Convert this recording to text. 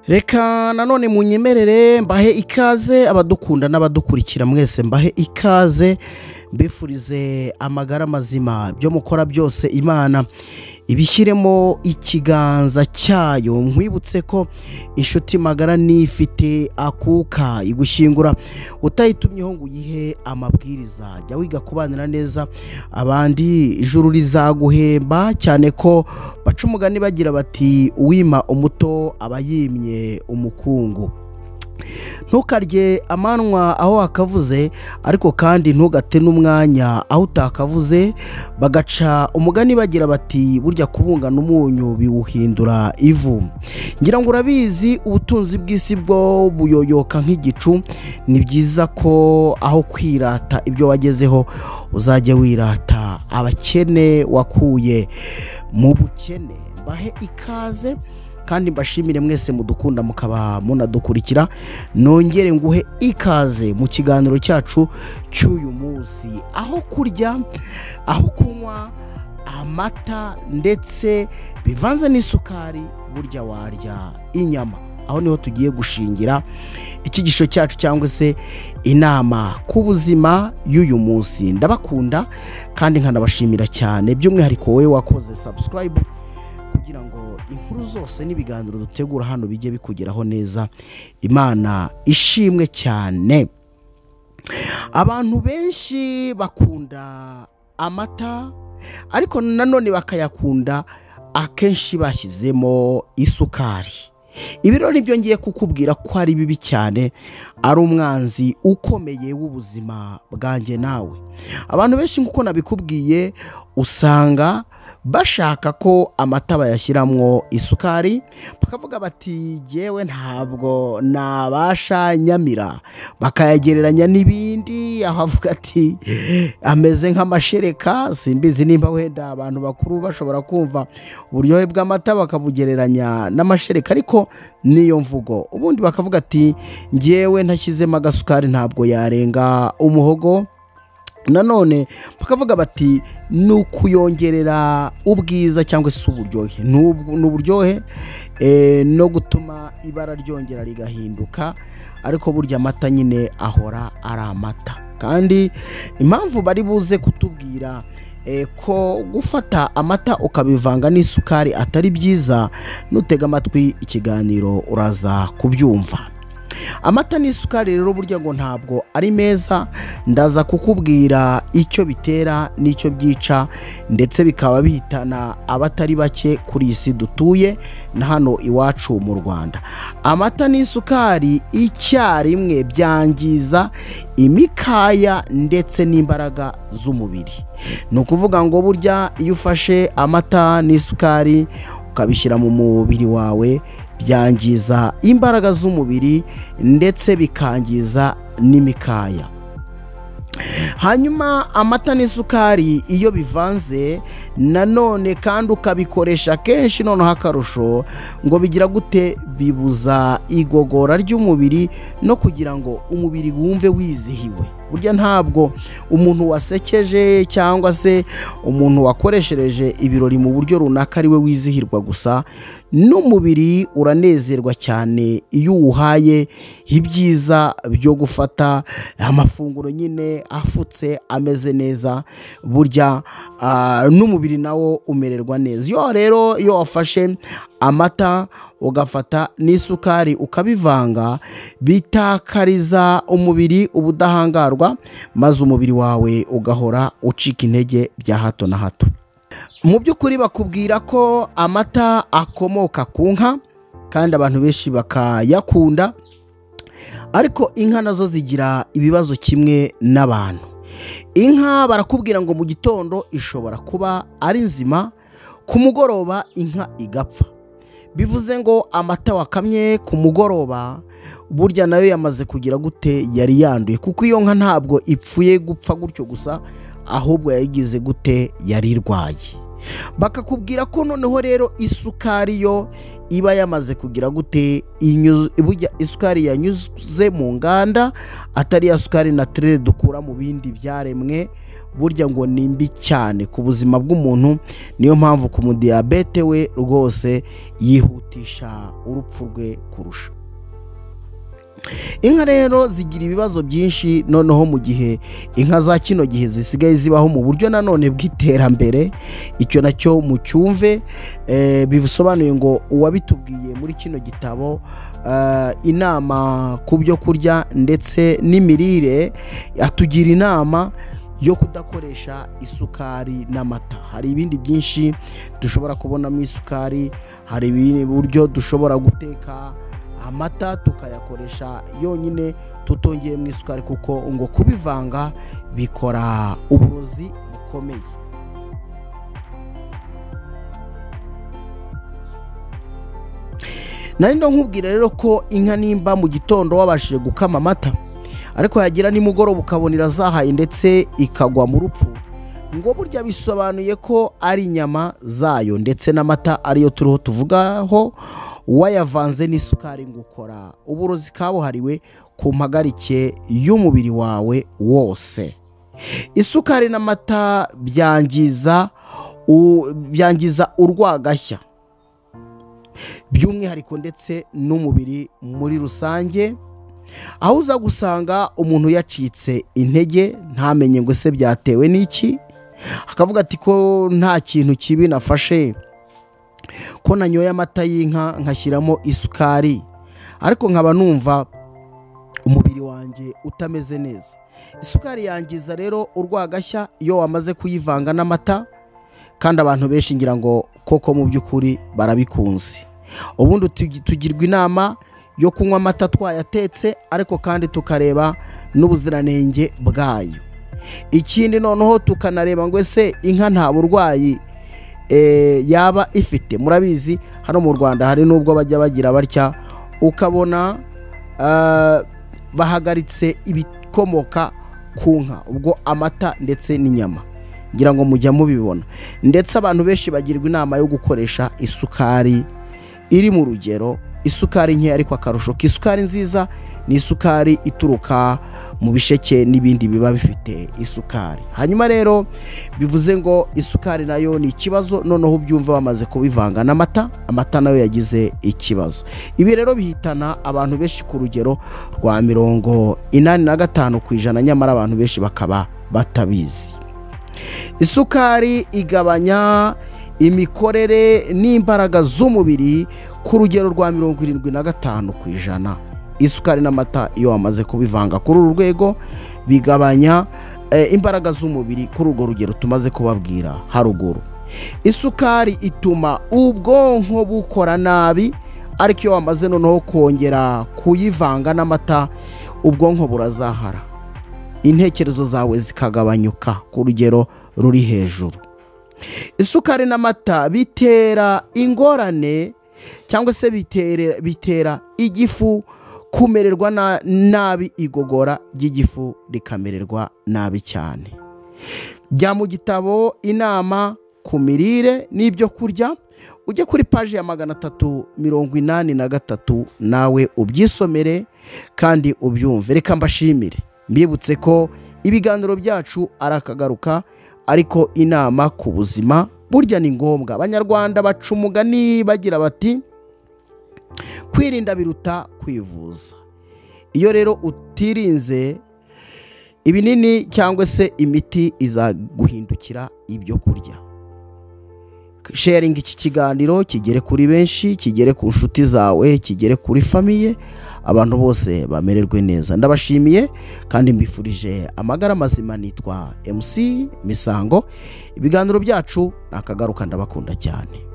Reka nanone munyemerere mbahe ikaze abadukunda n'abadukurikira mwese, mbahe ikaze mbifurize amagara mazima, byo mukora byose Imana ibishyiremo ikiganza cyayo. Nkwibutse ko inshuti magara nifite akuka igushyingura utayitumyeho ngo uyihe amabwiriza. Jya wiga kubanira neza abandi, ijuru rizaguhemba, cyane ko baca umugani bagira bati uwima umuto aba yimye umukungu. Ntukarye amanwa aho wakavuze, ariko kandi ntugate n'umwanya aho utakavuze. Bagaca umugani bagira bati burya kubungana umunyu biwuhindura ivu. Ngira ngo urabizi, ubutunzi bw'isi bwo buyoyoka nk'igicu. Ni byiza ko aho kwirata ibyo wagezeho uzajya wirata abakene wakuye mu bukene. Bahe ikaze kandi mbashimire mwese mudukunda mukaba munadukurikira. Nongere nguhe ikaze mu kiganiro cyacu cy'uyu munsi, aho kurya, aho kunywa amata ndetse bivanze n'isukari, burya warya inyama. Aho niho tugiye gushingira icyigisho cyacu cyangwa se inama ku buzima y'uyu munsi. Ndabakunda kandi nkanabashimira cyane, by'umwihariko wowe wakoze subscribe kugira ngo inkuru zose n'ibiganiro dutegura hano bijye bikugeraho neza. Imana ishimwe cyane. Abantu benshi bakunda amata, ariko nanone bakayakunda akenshi bashyizemo isukari. Ibi rero nibyo ngiye kukubwira ko ari bibi cyane, ari umwanzi ukomeye w'ubuzima bwanjye nawe. Abantu benshi nk'uko nabikubwiye usanga bashaka ko amata bayashyiramo isukari, bakavuga bati yewe ntabwo nabasha nyamira, bakayagereranya n'ibindi, aho avuga ati ameze nk'amashereka. Simbizi nimba wenda abantu bakuru bashobora kumva uburyohe bw'amata bakabugereranya n'amashereka, ariko niyo mvugo. Ubundi bakavuga ati ngewe ntashyizemo agasukari ntabwo yarenga umuhogo. Nanone bakavuga bati ni ukuyongerera ubwiza cyangwa se uburyohe, n'uburyohe no gutuma ibara ryongera rigahinduka, ariko burya amata nyine ahora ari amata. Kandi impamvu bari buze kutubwira ko gufata amata ukabivanga n'isukari atari byiza, nutega amatwi ikiganiro uraza kubyumva. Amata n'isukari rero burya ngo ntabwo ari meza. Ndaza kukubwira icyo bitera n'icyo byica, ndetse bikaba bihitana abatari bake kuri iyi si dutuye na hano iwacu mu Rwanda. Amata n'isukari icyarimwe byangiza imikaya ndetse n'imbaraga z'umubiri. Ni ukuvuga ngo burya iyo ufashe amata n'isukari ukabishyira mu mubiri wawe, byangiza imbaraga z'umubiri ndetse bikangiza n'imikaya. Hanyuma amata n'isukari iyo bivanze nanone kandi ukabikoresha kenshi, noneho akarusho ngo bigira gute, bibuza igogora ry'umubiri no kugira ngo umubiri wumve wizihiwe. Burya ntabwo umuntu wasekeje cyangwa se umuntu wakoreshereje ibirori mu buryo runaka ari we wizihirwa gusa, n'umubiri uranezerwa cyane iyo uwuhaye ibyiza byo gufata amafunguro nyine afutse ameze neza. Burya n'umubiri nawo umererwa neza. Iyo rero iyo wafashe amata ugafata n'isukari ukabivanga, bitakariza umubiri ubudahangarwa, maze umubiri wawe ugahora ucika intege bya hato na hato. Mu by'ukuri bakubwira ko amata akomoka ku nka, kandi abantu benshi bakayakunda, ariko inka nazo zigira ibibazo kimwe n'abantu. Inka barakubwira ngo mu gitondo ishobora kuba ari nzima, ku mugoroba inka igapfa. Bivuze ngo amata wakamye ku mugoroba burya nayo yamaze kugira gute, yari yanduye, kuko iyo nka ntabwo ipfuye gupfa gutyo gusa, ahubwo yayigize gute, yari irwaye. Bakakubwira ko noneho rero isukari yo iba yamaze kugira gute, burya isukari yanyuze mu nganda, atari ya sukari naturelle dukura mu bindi byaremwe. burya ngo ni mbi cyane ku buzima bw'umuntu. Niyo mpamvu ku mudiyabete we rwose yihutisha urupfu rwe kurusha. Inka rero zigira ibibazo byinshi. Noneho mu gihe inka za kino gihe zisigaye zibaho mu buryo nanone bw'iterambere, icyo nacyo mu cyumve, bisobanuye ngo uwabitubwiye muri kino gitabo inama ku byo kurya ndetse n'imirire, atugira inama yo kudakoresha isukari n'amata. Hari ibindi byinshi dushobora kubonamo isukari, hari uburyo dushobora guteka amata tukayakoresha yonyine tutongeyemo isukari, kuko ngo kubivanga bikora uburozi bukomeye. Nari ndo nkubwira rero ko inka nimba mu gitondo wabashije gukama amata, ariko yagira nimugoroba ukabona irazahaye ndetse ikagwa mu rupfu, ngo burya bisobanuye ko ari inyama zayo ndetse n'amata ariyo turiho tuvugaho, wayavanze n'isukari ngo ukora uburozi kabuhariwe ku mpagarike y'umubiri wawe wose. Isukari n'amata byangiza urwagashya by'umwihariko ndetse n'umubiri muri rusange, aho uza gusanga umuntu yacitse intege ntamenye ngo se byatewe n'iki, akavuga ati ko nta kintu kibi nafashe, ko nanyoye amata y'inka nkashyiramo isukari, ariko nkaba numva umubiri wanjye utameze neza. Isukari yangiza rero urwagashya iyo wamaze kuyivanga n'amata, kandi abantu benshi ngira ngo koko mu by'ukuri barabikunze. Ubundi tugirwa inama yo kunywa amata twayatetse, ariko kandi tukareba n'ubuziranenge bwayo. Ikindi noneho tukanareba ngo ese inka nta burwayi yaba ifite. Murabizi hano mu Rwanda hari nubwo bajya bagira batya, ukabona bahagaritse ibikomoka ku nka, ubwo amata ndetse n'inyama, ngira ngo mujya mubibona. Ndetse abantu benshi bagirwa inama yo gukoresha isukari iri mu rugero, isukari nke, ariko akarusho k'isukari nziza ni isukari ituruka mu bisheke n'ibindi biba bifite isukari. Hanyuma rero bivuze ngo isukari nayo ni ikibazo, noneho ubyumva bamaze kubivanga n'amata, amata nayo yagize ikibazo. Ibi rero bihitana abantu benshi ku rugero rwa 85%, nyamara abantu benshi bakaba batabizi. Isukari igabanya imikorere n'imbaraga z'umubiri ku rugero rwa 75%. Isukari n'amata iyo wamaze kubivanga kuri uru rwego bigabanya imbaraga z'umubiri kuri urwo rugero tumaze kubabwira haruguru. Isukari ituma ubwonko bukora nabi, ariko iyo wamaze noneho kongera kuyivanga n'amata ubwonko burazahara, intekerezo zawe zikagabanyuka ku rugero ruri hejuru. Isukari n'amata bitera ingorane cyangwa se bitera igifu kumererwa nabi, igogora ry'igifu rikamererwa nabi cyane. Jya mu gitabo inama ku mirire n'ibyo kurya, ujye kuri paji ya 383 nawe ubyisomere kandi ubyumve. Reka mbashimire, mbibutse ko ibiganiro byacu arakagaruka, ariko inama ku buzima burya ni ngombwa. Abanyarwanda baca umugani bagira bati kwirinda biruta kwivuza. Iyo rero utirinze, ibinini cyangwa se imiti izaguhindukira ibyo kurya. Sharing iki kiganiro kigere kuri benshi, kigere ku nshuti zawe, kigere kuri famiye, abantu bose bamererwe neza. Ndabashimiye kandi mbifurije amagara mazima. Nitwa MC Misango, ibiganiro byacu nakagaruka, ndabakunda cyane.